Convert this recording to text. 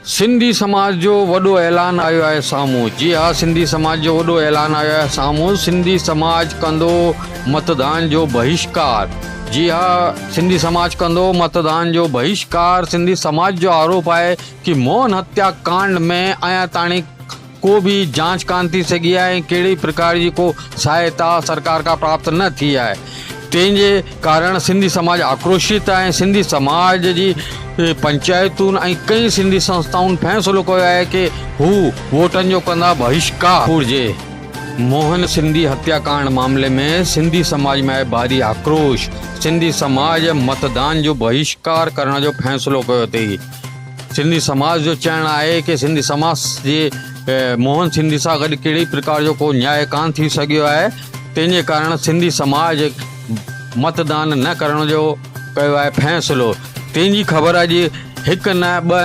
سنڌي سماج جو وڏو اعلان آيو آهي سامهون جي ها سنڌي سماج جو وڏو اعلان آيو آهي سامهون سنڌي سماج ڪندو متدان جو بهشڪار جي ها سنڌي سماج ڪندو متدان جو بهشڪار سنڌي سماج جو آروپ آهي ڪي موهن هتيا ڪانڊ ۾ اڃا تاڻي ڪو به جانچ ڪانه ٿي سگهي آهي ۽ ڪهڙي پرڪار جي ڪو سهائتا سرڪار کان پراپت نه ٿي آهي تنهن جي ڪارڻ سنڌي سماج آڪروشت آهي ۽ سنڌي سماج جي پنچائتن ۽ ڪئين سنڌي سنسٿائن فيصلو ڪيو آهي ڪي هو ووٽن جو ڪندا بهشڪار. گهرجي. موهن سنڌي هتيا ڪانڊ معاملي ۾ سنڌي سماج ۾ آهي ڀاري آڪروش، سنڌي سماج متدان جو بهشڪار ڪرڻ جو فيصلو ڪيو اٿئي. سنڌي سماج جو چئڻ آهي ڪي سنڌي سماج جي موهن سنڌي سان گڏ ڪهڙي پرڪار جو ڪو نياء ڪانه ٿي سگهيو آهي تنهن جي ڪارڻ سنڌي سماج متدان نه ڪرڻ جو ڪيو آهي فيصلو تنهن جي خبر اڄ هڪ نه ٻه.